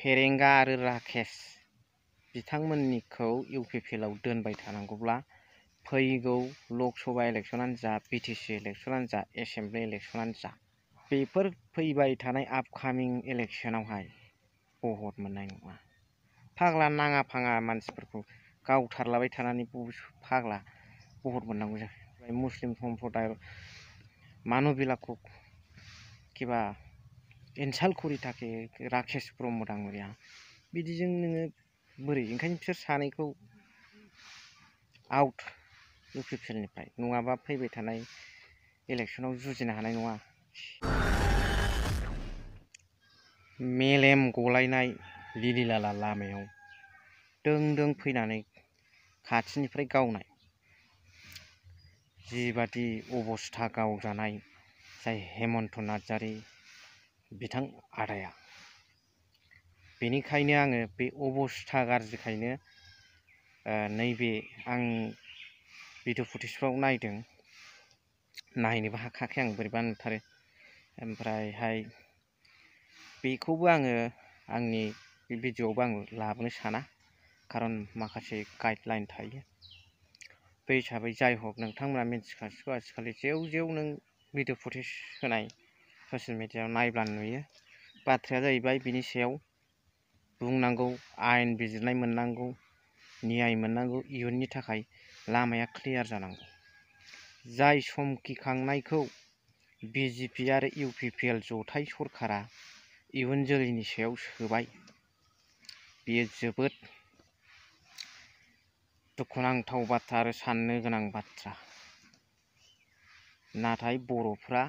फेरेंगा आरो राकेश बिथांमोननिखौ इउपिपिएलआव दोनबाय थानांगौब्ला फैगौ लकसभा इलेक्सनानो जा, बिटिसि इलेक्सनानो जा, एसेम्बलि इलेक्सनानो जा, बेफोर फैबाय थानाय आपकामिं इलेक्सनावहाय भट मोननाय नङा। फाग्ला नाङा फाङा मानसिफोरखौ गावथारलाबाय थानानै फाग्ला भट मोननांगौ जायो। मुस्लिम सम्प्रदाय मानवीला को किबा इनसाल्ट करी थाके राकेश ब्रह्म डांगरिया बिदिजों नोङो बोरै? ओंखायनो बिसोर सानैखौ आउट इउपिपिएलनिफ्राय, नङाबा फैबाय थानाय इलेक्सनाव जुजिनो हानाय नङा। मेलेम गलायनाय लिलिलाला लामायाव दों दों फैनानै खाथिनिफ्राय गावनाय जिबादि अबस्था गावजानाय जाय हेमन्त नार्जारी बिथां आदाया, बेनिखायनो आङो बे अबस्था गाज्रिखायनो नैबे आं भिडिअ फुटेजफ्राव नायदों, नायनोबो हाखायाखै आं, बोरैबा नुथारो। ओमफ्रायहाय बेखौबो आङो आंनि बे भिडिअआवबो आं लाबोनो साना, खारन माखासे गाइडलाइन थायो। बे हिसाबै जाय हक नोंथांमोना मिथिखासिगौ आजिखालि जेव जेव नों भिडिअ फुटेज होनाय ससियेल मिडियायाव नायब्लानो नुयो। बाथ्राया जाहैबाय बिनि सायाव बुंनांगौ, आयेन बिजिरनाय मोननांगौ, न्याय मोननांगौ, इयुननि थाखाय लामाया क्लियार जानांगौ। जाय समखिखांनायखौ बिजेपि आरो इउपिपिएल जथाय सरकारा इयुन जोलैनि सायाव सोबाय, बेयो जोबोद दुखुनांथाव बाथ्रा आरो साननो गोनां बाथ्रा। नाथाय बर'फ्रा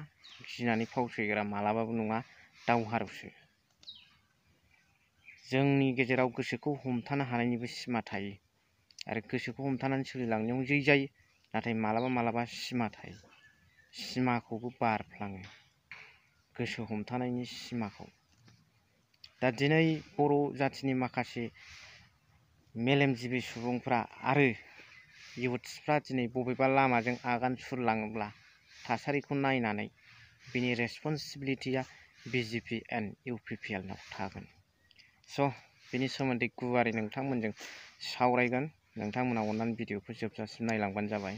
गिनानै फावसयग्रा मालाबाबो नङा, दावहारुसो। जोंनि गेजेराव गोसोखौ हमथानो हानायनिबो सिमा थायो आरो गोसोखौ हमथानानै सोलिलांनायाव जै जायो, नाथाय मालाबा मालाबा सिमा थायो। सिमाखौबो बारफ्लाङो, गोसो हमथानायनि सिमाखौ। दा दिनै बर' जाथिनि माखासे मेलेमजिबि सुबुंफ्रा आरो इयुथ्सफ्रा दिनै बबेबा लामाजों आगान सुरलाङोब्ला थासारिखौ नायनानै बिनि रेसपन्सिबिलिटिया बिजेपि एन्ड इउपिपिएलनाव थागोन। स' बिनि सोमोन्दै गुवारै नोंथांमोनजों सावरायगोन। नोंथांमोना अननानै भिडिअखौ जोबजासिम नायलांबानो जाबाय।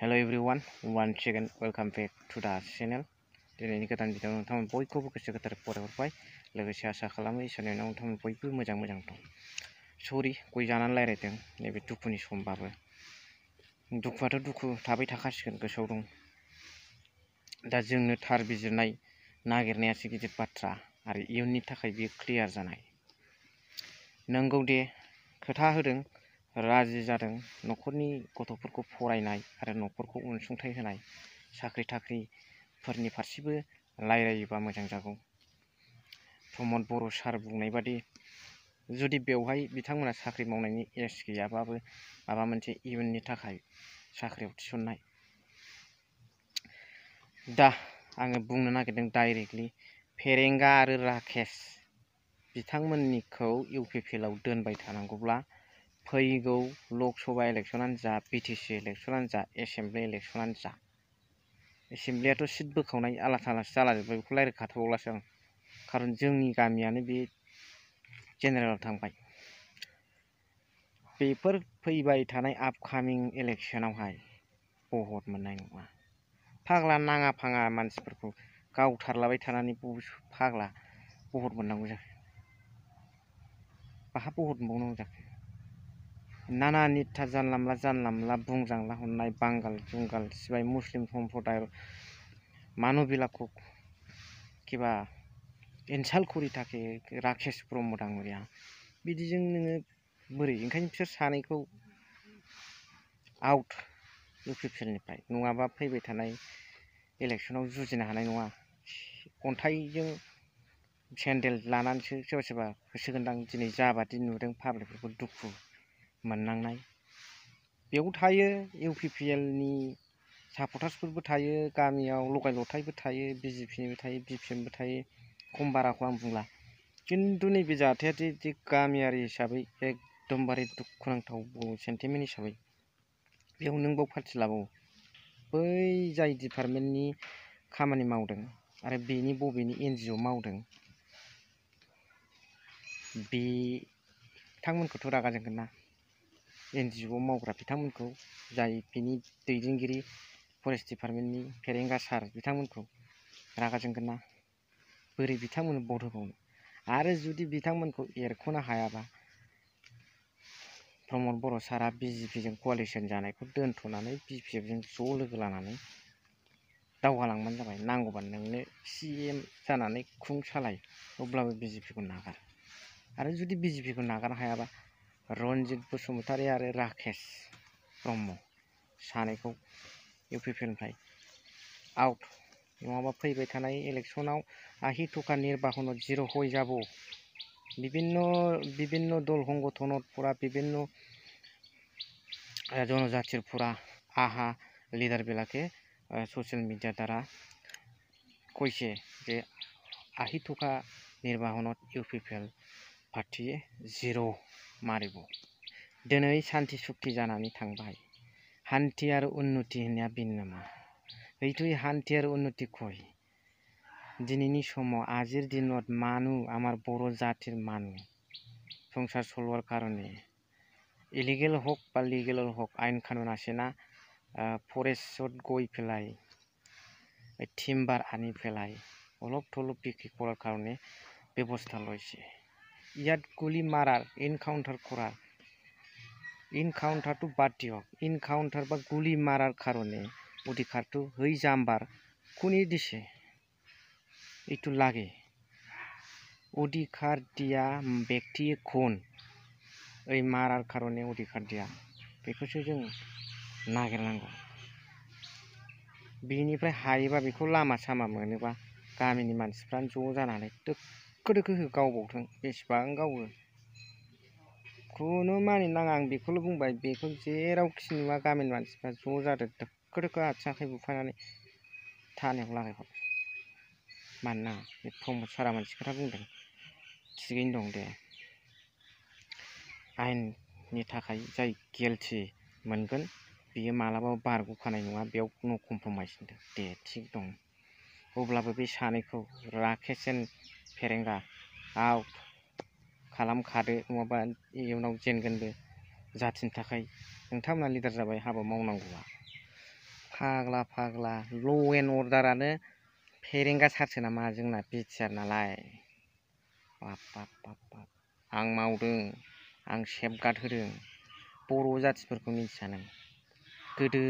Hello' everyone, once again welcome back to the channel. दिनैनि गोदान भिडिअ नोंथांमोन बयखौबो गोसो गोथारै बरायहरबाय। लोगोसे आसा खालामो इसोरनि अननायाव नोंथांमोन बयबो मोजां दं। सरि, गय जानानै रायज्लायदों, नैबे दुखुनि समबाबो। दुखुआथ' दुखु थाबाय थाखासिगोन, गोसोआव दं। दा जोंनो थार बिजिरनाय नागिरनायासो गिदिर बाथ्रा आरो इयुननि थाखाय बेयो क्लियार जानाय। नंगौ दे, खोथा होदों, राजि जादों, न'खरनि गथ'फोरखौ फरायनाय आरो न'खरखौ अनसुंथाइ होनाय, साख्रि थाख्रिफोरनि फारसेबो रायज्लायोबा मोजां जागौ। प्रमद बर' सार बुंनाय बादि जुदि बेवहाय बिथांमोना साख्रि मावनायनि एज गैयाबाबो माबा मोनसे इयुननि थाखाय साख्रियाव थिसननाय। दा आङो बुंनो नागिरदों डाइरेक्टलि, फेरेंगा आरो राकेश बिथांमोननिखौ इउपिपिएलआव दोनबाय थानांगौब्ला फैगौ लकसभा इलेक्सनानो जा, बिटिसि इलेक्सनानो जा, एसेम्बलि इलेक्सनानो जा, एसेम्बलियाथ' सिट बोखावनाय आला थालासो जालाजोब्बाय, बेखौ रायज्लायखाथ'बावलासो आं, खारन जोंनि गामियानो बे जेनेरेलाव थांबाय। बेफोर फैबाय थानाय आपकामिं इलेक्सनावहाय भट मोननाय नङा। फाग्ला नाङा फाङा मानसिफोरखौ गावथारलाबाय थानानै फाग्ला भट मोननांगौ जायो। बाहा भट मोनबावनांगौ जाखो? नाना निथा जानला मोनला बुंजांला हरनाय बांगाल जुंगाल सिबाय मुस्लिम सम्प्रदाय मानवीला को किबा इनसाल्ट करी थाके राकेश ब्रह्म डांगरिया बिदिजों नोङो बोरै? ओंखायनो बिसोर सानैखौ आउट इउपिपिएलनिफ्राय, नङाबा फैबाय थानाय इलेक्सनाव जुजिनो हानाय नङा। अन्थाइजों सेन्देल लानानैसो सोरबा सोरबा होसोगोनदां। दिनै जाबादि नुदों पाब्लिकफोरखौ दुखु मोननांनाय, बेयाव थायो इउपिपिएलनि सापर्टार्सफोरबो थायो, गामियाव लगाय लथायबो थायो, बिजेपिनिबो थायो, बिपिएमबो थायो, खम बाराखौ आं बुंला। खिन्थु नैबे जाथाया दि गामियारि हिसाबै एकदमबारे दुखुनांथाव सेन्टिमेन्ट हिसाबै बेयाव नों बाव पार्टि लाबावो। बै जाय डिपार्टमेन्टनि खामानि मावदों आरो बेनि बबेनि एनजिअ मावदों, बिथांमोनखौथ' रागा जोंगोन ना, NGO मावग्रा बिथांमोनखौ, जाय बिनि दैदेनगिरि फरेस्ट डिपार्टमेन्टनि फेरेंगा सार बिथांमोनखौ रागा जोंगोन ना। बोरै बिथांमोननो भट होबावनो। आरो जुदि बिथांमोनखौ एरख'नो हायाबा प्रमद बर' सारा BJPजों क'लिसन जानायखौ दोनथ'नानै BPFजों ज' लोगो लानानै दावगालांबानो जाबाय। नांगौबा नोंनो CM जानानै खुं सालाय, अब्लाबो BJPखौ नागार। आरो जुदि BJPखौ नागारनो हायाबा रन्जित बसुमतारी आरो राकेश ब्रह्म सानैखौ UPPनिफ्राय आउट, नङाबा फैबाय थानाय इलेक्सनाव आहि टका निर्बाहनत जिर' হয়ে যাব। বিভিন্ন দল সংগঠনত পুরা বিভিন্ন জনজাতির পুরা আহা লিডারবিলাকে সোশ্যাল মিডিয়া দ্বারা কইছে যে আহি টকা নির্বাহনত UPPL पार्टी जिर' मारिब। दिनै शान्ति सुक्ति जानानै थांबाय। हान्थि आरो उन्नति होननाया बेनो नामा? এইটোই শান্তি আৰু উন্নতি কয়। দিনैनि समाव আজিৰ দিনত মানুহ, আমাৰ बर' জাতিৰ মানুহ সংসাৰ চলোৱাৰ কাৰণে ইলিগেল হওক বা লিগেল হওক আইন কানুন আছে না, ফৰেষ্টত গৈ পেলাই টিম্বাৰ আনি পেলাই অলপ থলপ বিক্ৰী কৰাৰ কাৰণে ব্যৱস্থা লৈছে। ইয়াত গুলি মাৰাৰ, এনকাউণ্টাৰ কৰাৰ, এনকাউণ্টাৰটো বাদ দিয়ক, এনকাউণ্টাৰ বা গুলি মাৰাৰ কাৰণে অধিকাৰটো হৈ জাম্বাৰ কোনে দিছে? এইটো লাগে। অধিকাৰ দিয়া ব্যক্তিয়ে কোন? এই মারার কারণে অধিकार দিয়া, बेखौसो जों नागिरनांगौ। बिनिफ्राय हायोबा बेखौ लामा सामा मोनोबा गामिनि मानसिफ्रा ज' जानानै दोखो दोखो गावबावथों, बेसेबां गावो। खुनु मानिनाङा, आं बेखौल' बुंबाय। बेखौ जेरावखि नुवा गामिनि मानसिफ्रा ज' जादों, दोखो दोखो आथिं आखाइ बुफायनानै थानायाव लागायहर। मानोना बे प्रमद सारा मोनसे खोथा बुंदों, थिगैनो दं दे। आयेननि थाखाय जाय गिल्टि मोनगोन बियो मालाबाबो बारग'खानाय नङा, बेयाव नो कमप्रमाइस होनदों। दे थिग दं। अब्लाबो बे सानैखौ राकेश एन्ड फेरेंगा आउट खालामखादो, नङाबा इयुनाव जेनगोनबो। जाथिनि थाखाय नोंथांमोना लिडार जाबाय, हाबा मावनांगौआ। फाग्ला फाग्ला ल' एन्ड अर्डारानो फेरेंगा सारसो नामा? जोंना बिटिआर नालाय। बाब बाब बाब बाब, आं मावदों, आं सेफगार्ड होदों। बर' जाथिफोरखौ मिथिया नों? गोदो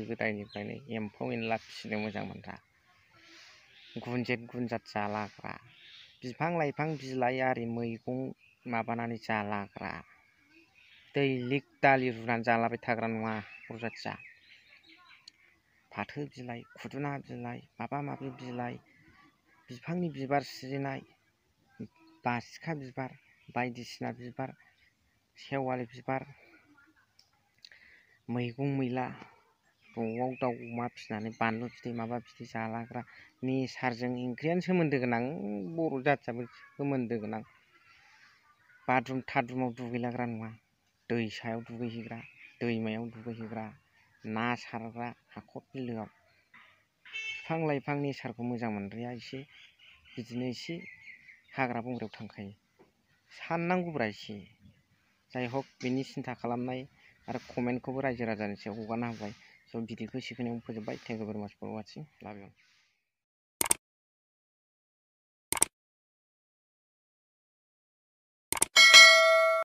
गोदायनिफ्रायनो एम्फौ एनला फिसिनो मोजां मोनग्रा, गुनजेत गुनजात जालाग्रा, बिफां लाइफां बिलाइ आरि मैगं माबानानै जालाग्रा, दैलिग दालि रुनानै जालाबाय थाग्रा नङा बर' जाथिया। फाथो बिलाइ, खुदुना बिलाइ, माबा माबि बिलाइ, बिफांनि बिबार सिरिनाय, बासिखा बिबार, बायदिसिना बिबार, सेवालि बिबार, मैगं मैला, न'आव दाउ अमा फिसिनानै बानलु बिदै माबा बिदै जालाग्रा, नेचारजों ओंख्रियानो सोमोन्दो गोनां, बर' जाथियाबो सोमोन्दो गोनां। बाथरुम थाथरुमाव दुगैलाग्रा नङा, दैसायाव दुगैहैग्रा, दैमायाव दुगैहैग्रा, ना सारग्रा हाखर बिलोआव। बिफां लाइफां नेचारखौ मोजां मोनग्राया एसे बिदिनो एसे हाग्रा बंग्रायाव थांखायो। साननांगौब्रा एसे। जाय हक बिनि सिन्था खालामनाय आरो कमेन्टखौबो रायजो राजानि सायाव हगारना होबाय। स' भिडिअखौ एसेखिनियावनो फोजोबबाय। थेंक इउ भेरि माच फर वाचिं। लाभ इउ।